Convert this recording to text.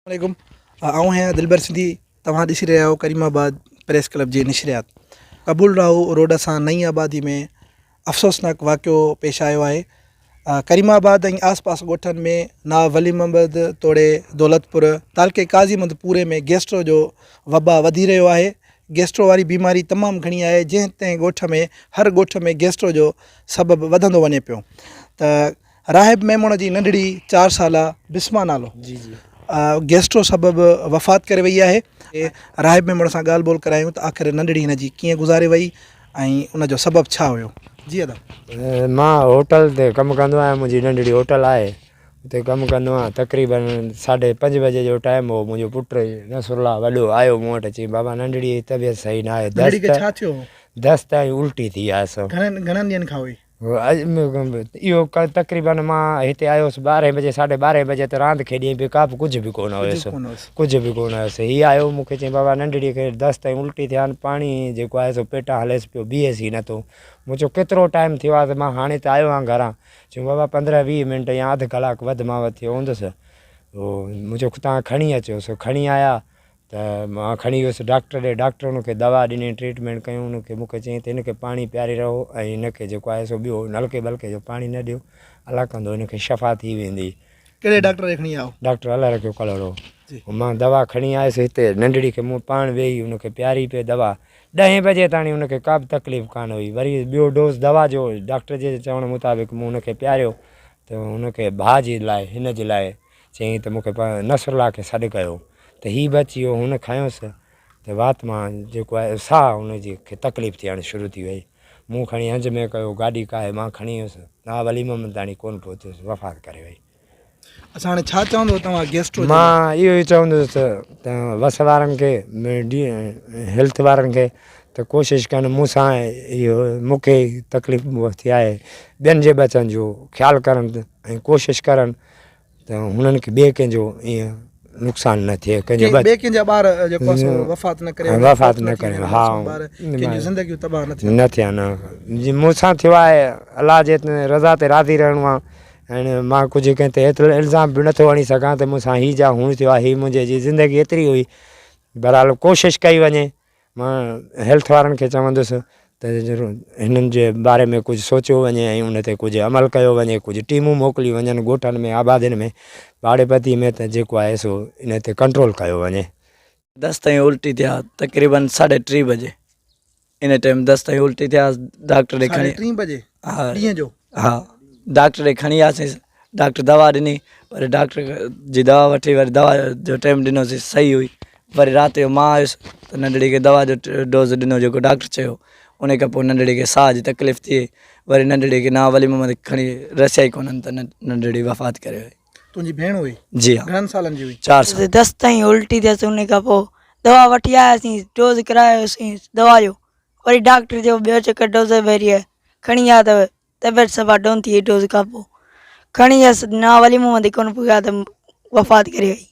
عليڪم آئون آهيان دلبر سنڌي توهان ڏسي رهيا آهيو ڪريم آباد پريس ڪلب جي نشريات قبول راهو روڊ سان نئين آبادي ۾ افسوسناڪ واقعو پيش آيو آهي ڪريم آباد ۽ آس پاس ڳوٺن ۾ نواب ولي محمد توڙي دولتپور تعلقي قاضي محمد پوري ۾ گيسٽرو جو وبا وڌي رهيو آهي گيسٽرو واري بيماري تمام گهڻي آهي جنهن تنهن ڳوٺ ۾ هر ڳوٺ ۾ گيسٽرو جو سبب وڌندو وڃي پيو ته راهب ميمڻ جي ننڍڙي چار سالا بسما نالو جي جي گيسٽرو سبب وفات ڪري وئي آهي. راهب ميمڻ سان ڳالهه ٻولهه ڪرايون ته آخر ننڍڙي هن جي ڪيئن گذاري وئي ۽ ان جو سبب ڇا هيو. جي ادا. مان هوٽل تي ڪم ڪندو آهيان منهنجي ننڍڙي هوٽل آهي اتي ڪم ڪندو آهيان تقريبن ساڍي پنج بجي جو ٽائيم هو منهنجو پٽ نصرالله وڏو آيو مون وٽ چيائين بابا ننڍڙي جي طبيعت صحيح ناهي ننڍڙي کي ڇا ٿيو هو؟ دست ۽ الٽي ٿي آيس. گهڻن گهڻن ڏينهن کان هئي؟ اهو تقريبن مان هتي آيو هوس ٻارهين بجي ساڍي ٻارهين بجي ته راند کيڏي پئي ڪا به ڪجهه به ڪونه هيس ڪجهه به ڪونه هيس هي آيو مون کي چيائين بابا ننڍڙي کي دست ۽ الٽي ٿيا آهن پاڻي جيڪو آهي سو پيٽان هليس پيو بيهيس ئي نٿو مون چيو ڪيترو ٽائيم ٿيو آهي ته مان هاڻي ته آيو آهيان گهران چيائين بابا پندرهن ويهه منٽ يا اڌ ڪلاڪ وڌ مان وڌ ٿيو هوندس مون چيو تان کڻي اچو سو کڻي آيا ته مان کڻي ويس ڊاڪٽر ڏي، ڊاڪٽر ان کي دوا ڏني، ٽريٽمينٽ ڪيون ان کي، مون کي چيائين ته هن کي پاڻي پياري رهو ۽ هن کي جيڪو آهي سو ٻيو نلڪي ٻلڪي جو پاڻي نه ڏيو، الله ڪندو هن کي شفا ٿي ويندي. ڪهڙي ڊاڪٽر ڏي کڻي آيو؟ ڊاڪٽر الله رکيو ڪلهوڙو. مان دوا کڻي آيس هتي ننڍڙي کي مون پاڻ ويهي ان کي پياري پئي دوا، ڏهين بجي تاڻي ان کي ڪا به تڪليف ڪانه هئي، وري ٻيو ڊوز دوا جو ڊاڪٽر جي چوڻ مطابق مون ان کي پياريو ته هن کي ڀاء جي لاء هن جي لاء چيائين ته مون کي نصرالله کي سڏ ڪيو ته هي به اچي ويو هن کنيس ته وات مان جيڪو آهي ساهه هن جي کي تڪليف ٿيڻ شروع ٿي وئي مون کڻي هنج ۾ ڪيو گاڏي ڪاهي مان کڻي ويس نواب علي محمد تاڻي ڪونه پهتس وفات ڪري وئي. اڇا هاڻي ڇا چوندو توهان گيسٽرو جي لاء؟ مان اهو ئي چوندس ته وس وارن کي هيلٿ وارن کي ته ڪوشش ڪن مون سان اهو مون کي تڪليف ٿي آهي ٻين جي ٻچن جو خيال ڪرن ۽ ڪوشش ڪرن ته هنن کي ٻئي ڪنهن جو ائين نقصان نه ٿئي ڪنهن جو ٻئي ڪنهن جا ٻار جيڪو آهي سو وفات نه ڪري وفات نه ڪري ها ٻار ڪنهن جون زندگيون تباهه نه ٿين نه ٿين جي مون سان ٿيو آهي الله جي رضا تي راضي رهڻو آهي ۽ مان ڪجهه ڪنهن تي ايترو الزام به نٿو هڻي سگهان ته مون سان هي جا هون ٿيو آهي هي منهنجي جي زندگي ايتري هئي بهرحال ڪوشش ڪئي وڃي مان هيلٿ وارن کي چوندس ته هنن جي باري ۾ ڪجهه سوچيو وڃي ۽ ان تي ڪجهه عمل ڪيو وڃي ڪجهه ٽيمون موڪليون وڃن ڳوٺن ۾ آبادين ۾ پاڙي پتي ۾ ته جيڪو آهي سو ان تي ڪنٽرول ڪيو وڃي. دست ۽ الٽي ٿيا تقريبن ساڍي ٽي بجي ان ٽائيم دست ۽ الٽي ٿيا ڊاڪٽر ڏي کڻي ساڍي ٽي بجي ها ڏينهن جو ها ڊاڪٽر ڏي کڻي آياسين ڊاڪٽر دوا ڏني وري ڊاڪٽر جي دوا وٺي وري دوا جو ٽائيم ڏنوسين صحيح هئي وري رات جو مان آيس ته ننڍڙي کي دوا جو ڊوز ڏنو جيڪو ڊاڪٽر چيو ان کان پوء ننڍڙي کي ساهه جي تڪليف ٿي وري ننڍڙي کي نان ولي محمد کڻي رسيا ئي ڪونهن ته ننڍڙي وفات ڪري وئي. تنهنجي ڀيڻ هئي؟ جي ها. گهڻن سالن جي هئي؟ چار سال. دست ۽ الٽي ٿيس ان کان پوء دوا وٺي آياسين ڊوز ڪرايوسين دوا جو وري ڊاڪٽر چيو ٻيو چڪر ڊوز ڀري کڻي آ ته طبيعت صفا ڊون ٿي وئي ڊوز کان پوء کڻي ويس نان ولي محمد ڪونه پڳا ته وفات ڪري وئي.